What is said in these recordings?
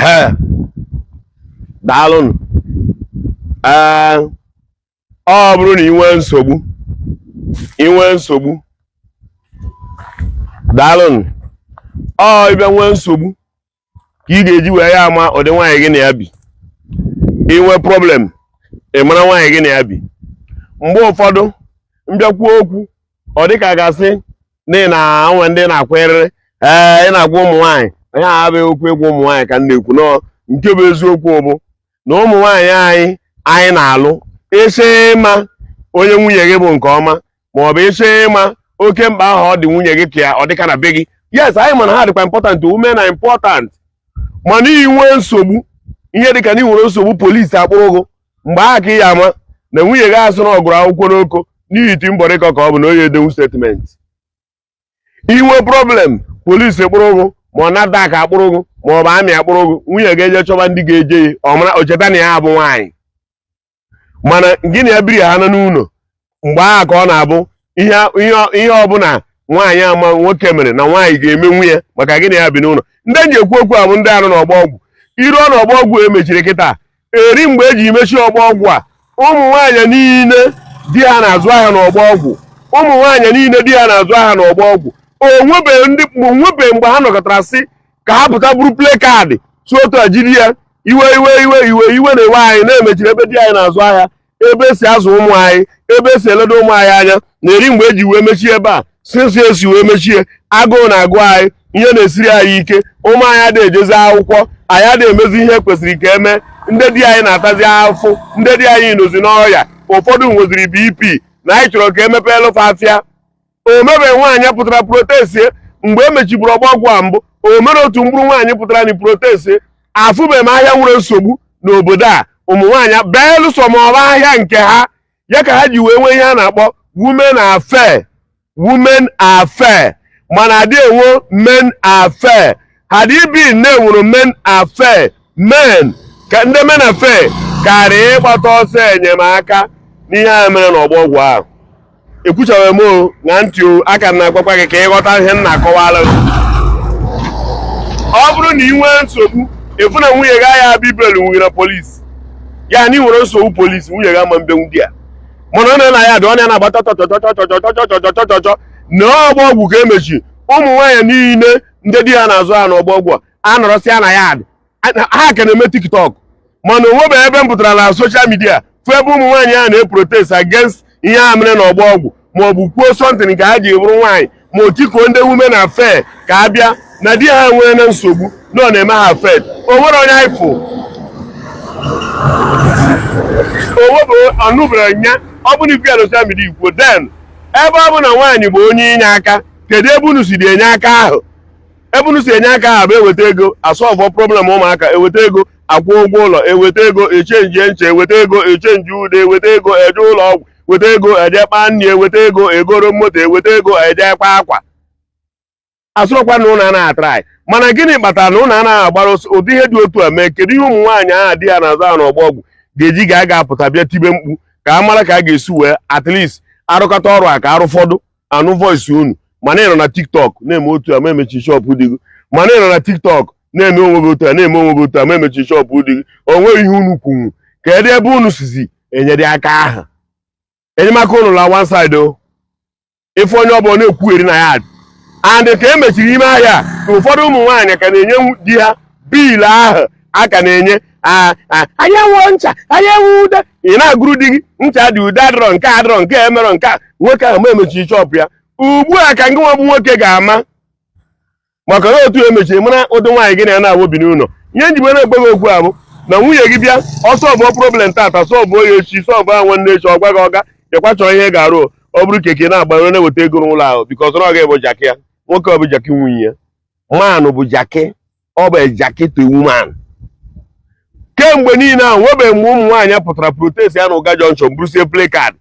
Ehe, daalụnụ. Ee, ọ bụrụ na ị nwee nsogbu, ị nwee nsogbu, daalụnụ. Ọ ịbịa nwee nsogbu ka ị ga-eji wee ya ama ụdị nwaanyị gị na ya bi. Ị nwee problem, ị mara nwaanyị gị na ya bi. Mgbe ụfọdụ mbịakwuo okwu, ọ dị ka gasị na ị na-anwe ndị na-akwanyere. Ee, ị na-agwa ụmụ nwaanyị onye ahụ abụghị okwu ịgwa ụmụ nwaanyị ka m na-ekwu. Nọọ nke bụ eziokwu bụ na ụmụ nwaanyị anyị na-alụ, ịchọ ịma onye nwunye gị bụ nke ọma, ma ọ bụ ịchọ ịma oke mkpa ahụ ọ dị nwunye gị ka ọ dịka na be gị. Yes, anyị ma na ha dịkwa important, women are important, mana ị nwee nsogbu, ihe dịka na ị nwere nsogbu, polisi akpụrụ gụ, mgbe ahụ ka ị ya ama na nwunye gị asụ na ọ gụrụ akwụkwọ n'oko n'ihi iti mbọrịkọ ka ọ bụ na onye edenwu statement. Inwe problem, polisi kpụrụ gụ, ma ọ NAFDAC akpụrụ gụ, ma ọ bụ army akpụrụ gụ, nwunye ga-eje chọba ndị ga-eje ya. Ọ mara o cheta na ya bụ nwaanyị, mana gị na ya biri ha n'ụlọ, mgbe ahụ ka ọ na-abụ ihe ihe ọbụla nwaanyị ama nwoke mere na nwaanyị ga-eme nwunye, maka gị na ya bi n'ụlọ. Ndị eji ekwu okwu a bụ ndị arụ n'ọgbọ ọgwụ. Iruo n'ọgbọ ọgwụ emechiri kịta, eri mgbe eji mechie ọgbọ ọgwụ a, ụmụ nwaanyị niile di ha na-azụ ahịa n'ọgbọ ọgwụ, ụmụ nwaanyị niile di ha na-azụ ahịa n'ọgbọ ọgwụ, onwebeghị ndị onwebeghị mgbe ha nọkọtara sị ka ha pụta buru placard si otu a jiri ya iwe iwe iwe iwe iwe na-ewe anyị na-emechiri ebe di anyị na-azụ ahịa, ebe esi azụ ụmụ anyị, ebe esi eledo ụmụ anyị anya. Na eri mgbe eji wee mechie ebe a, sinsi esi wee mechie, agụụ na-agụ anyị, ihe na-esiri anyị ike, ụmụ anyị adịghị ejezi akwụkwọ, anyị adịghị emezi ihe kwesịrị ka eme, ndị di anyị na-atazi afụ, ndị di anyị nozi n'ọrịa, ụfọdụ nweziri BP, na anyị chọrọ ka emepeelụ fa afịa. O mebeghị nwaanyị pụtara protest mgbe e mechiburu ọgbọ ọgwụ a mbụ. O mere otu mkpụrụ nwaanyị pụtara na protest. Afụbeghị m ahịa nwere nsogbu n'obodo a ụmụ nwaanyị belụsọ ma ọba ahịa nke ha ya ka ha ji wee nwee ihe a na-akpọ women affair. Women affair, mana adị enwe men affair. Had it been na-enwere men affair, men ka ndị men affair karịa ịgbata ọsọ enyemaka n'ihe a mere n'ọgbọ ọgwụ ahụ. Ekwuchaghị m o na ntị o, aka m na-agwakwa gị ka ịghọta ihe m na-akọwara gị. Ọ bụrụ na ị nwee nsogbu, ịfụ na nwunye gị agha abịa ibelu nwunye na polisi ya na ị nwere nsogbu polisi, nwunye gị ama mbenwu di ya, mana ọ na ya dị ọ na-agba chọchọchọchọchọchọchọchọchọ na ọgbọ ọgwụ ka emechi. Ụmụ nwaanyị niile ndị di ha na-azụ ha n'ọgbọ ọgwụ a anọrọsịa na ya ha ka na-eme TikTok, mana o nwebeghị ebe m pụtara na social media fụ ebe ụmụ nwaanyị a na-eprotest against ihe a mere n'ọgbọ ọgwụ, ma ọ bụ kwuo something ka ha ji bụrụ nwaanyị, ma o tikuo ndị women affair ka a bịa na di ha nwere na nsogbu na ọ na-eme ha affect. O nwere onye anyị fụ ọnụbere nya. Ọ bụrụ ifu ya na social media ikwuo, then ebe ọ bụ na nwaanyị bụ onye inye aka, kedu ebe unu si dị enye aka ahụ? Ebe unu si enye aka ahụ bụ eweta ego asolve problem ụmụaka, eweta ego akwụ ụgwọ ụlọ, eweta ego echange ncha, eweta ego echange ude, eweta ego eje ụlọ ọgwụ, weta ego eje kpaa nri, eweta ego egoro moto, eweta ego eje kpa akwa. Asụrụkwa na ụnụ anaghị atry, mana gịnị kpatara na ụnụ anaghị agbara ụdị ihe dị otu a mee? Kedu ihe ụmụ nwaanyị ahụ di ya na-azụ ahụ n'ọgbọ ọgwụ ga-eji ga aga apụta bịa tibe mkpu ka a mara ka a ga-esi wee at least arụkọta ọrụ a ka arụfọdụ anụ voice unu? Mana ị nọ na TikTok na-eme otu a ma emechi shop di gị, mana ị nọ na TikTok na-eme onwe gị otu a, na-eme onwe gị otu a ma emechi shop di gị, o nweghị ihe unu kwunwu. Kedu ebe unu sizi enyere aka ahụ? Enyemaka unu la one side o. Ife onye ọbụla na-ekwugheri na ya, and ka e mechiri ime ahịa ka ụfọdụ ụmụ nwaanyị ka na-enye di ha bill ahụ a ka na-enye. Anyị enwe ncha, anyị enwe ude, ị na-agụrụ di gị ncha dị, ude adịrọ, nke adịrọ, nke emerọ nke a. Nwoke ahụ ma emechiri shop ya ugbu a, ka ngị nwa bụ nwoke ga-ama maka na otu emechiri mara ụdị nwaanyị gị na ya na-awụ bi n'ụlọ. Ihe nji mere ekpe gị okwu a bụ na nwunye gị bịa, ọ solve problem tata, solve ya echi, solve ya nwanne echi, ọ gwa gị ọga ịkwa chọrọ ihe ga-arụ. Ọ bụrụ keke na-agbanye na-eweta ego n'ụlọ ahụ, because na ọ ga-ebụ jaki ya. Nwoke ọ bụ jaki nwunye ya, man bụ jaki, ọ bụ jaki to woman. Kemgbe niile ahụ nwebeghị mgbe ụmụ nwaanyị pụtara protest ya na Ụga Junction burusie placard,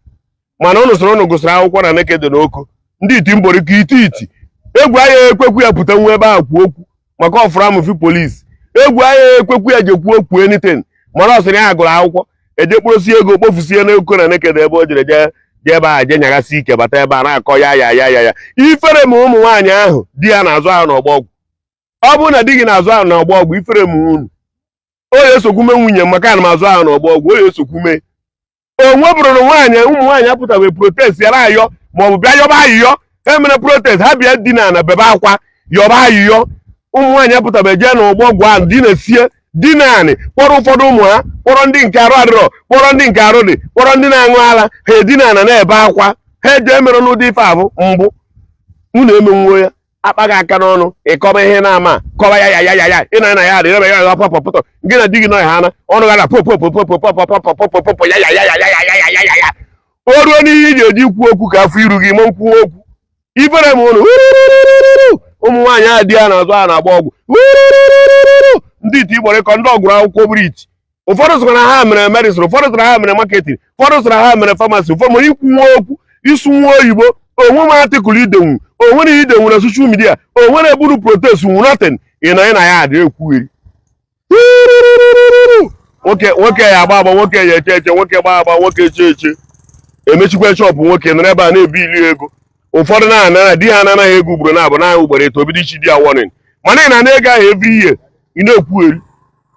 mana ụnụ soro ụnụ gụsịrị akwụkwọ na Nekede na Oko, ndị iti mboriko iti iti egwu agha ekwekwu ya pụta nwa ebe ahụ kwuo okwu maka ọfụrụ amụfi polisi. Egwu agha ekwekwu ya jekwuo okwu anything, mana ọ sịrị ya gụrụ akwụkwọ, eje kporosie ego kpofusie n'Oko na Nekede ebe o jere jee jee ebe ahụ jee nyagasị ike, bata ebe a na-akọ ya ya ya ya ya. Ifere ma ụmụ nwaanyị ahụ di ya na-azụ ahụ n'ọgbọ ọgwụ. Ọ bụrụ na di gị na-azụ ahụ n'ọgbọ ọgwụ, ifere ma unu. Onye esokwume nwunye m maka ana m azụ ahụ n'ọgbọ ọgwụ. Onye esokwume o nwebụrụ nwaanyị, ụmụ nwaanyị apụtabe protest yara ayọ maọbụ bịa yọba ayịyọ. Ha mere protest, ha bịa dina na bebe akwa yọba ayịyọ. Ụmụ nwaanyị apụtabe jee n'ọgbọ ọgwụ ahụ dina sie dina anị, kpọrọ ụfọdụ ụmụ ha, kpọrọ ndị nke arụ adịrọ, kpọrọ ndị nke arụ dị, kpọrọ ndị na-aṅụ ala, ha edina ana na-ebe akwa. Ha eje emere n'ụdị ife abụ mbụ unu emenwuo ya. Akpa gị aka n'ọnụ, ịkọba ihe na-ama kọba ya ya ya ya ya ị na na ya adị ebe ya ya pọpọ pọtọ gị na di gị nọ ha na ọnụ gara popopopopopopopopopopopo ya ya ya ya ya ya ya ya ya ya. O ruo n'ihe iji eji ikwu okwu ka afọ iru gị ma nkwuwa okwu ifere m ụnụ. Ụmụ nwaanyị a di ya na-azụ a na-agba ọgwụ, ndị iti ịgbọrọ ịkọ, ndị ọgụrụ akwụkwọ bụrụ iti. Ụfọdụ sịrị na ha mere medicine, ụfọdụ sịrị na ha mere marketing, ụfọdụ sịrị na ha mere pharmacy, ụfọdụ mere ikwu nwa okwu isu nwa oyibo. Onwe m article idenwu, onwe na idenwu na social media, onwe na eburu protest nwu nothing. Ị nọ na ya adị ekwugheri. Nwoke nwoke ya agba agba, nwoke ya eche eche, nwoke gba agba, nwoke eche eche, emechikwa shop. Nwoke nọrọ ebe a na-ebi ili ego. Ụfọdụ na-ana na di ha na-anaghị ego ugboro na-abụ na ugboro eto obido ichi di ya warning. Mana ị na-ana ego ahụ every year, ị na-ekwugheri,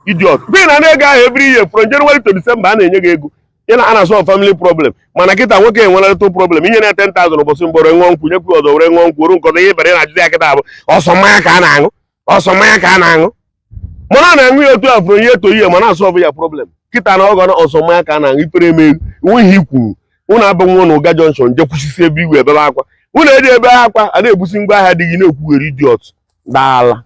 idiot. Ị na-ana ego ahụ every year from January to December, a na-enye gị ego. Ị na ana solve family problem. Mana kịta nwoke enwere little problem, inye na 10,000 ụbọchị mgbọrọ ṅụọ nkwụ, nyekwu ọzọ were ṅụọ nkwụ oru nke ọzọ. Ihe bere na-ajụzi ya kịta bụ ọsọ mmanya ka a na-aṅụ, ọsọ mmanya ka a na-aṅụ. Mana a na-aṅụ ya otu a fụrụ ihe eto ihe ma na-asolve ya problem. Kịta na ọgọ na ọsọ mmanya ka a na-aṅụ. Ifere emeghu nweghị ikwu unu abụnwụ na ụga junction je kwụsịsị ebe iwe ebebe akwa. Unu eji ebe akwa a na-ebusi ngwa ahịa dị gị na-ekwugheri, idiot. Daala.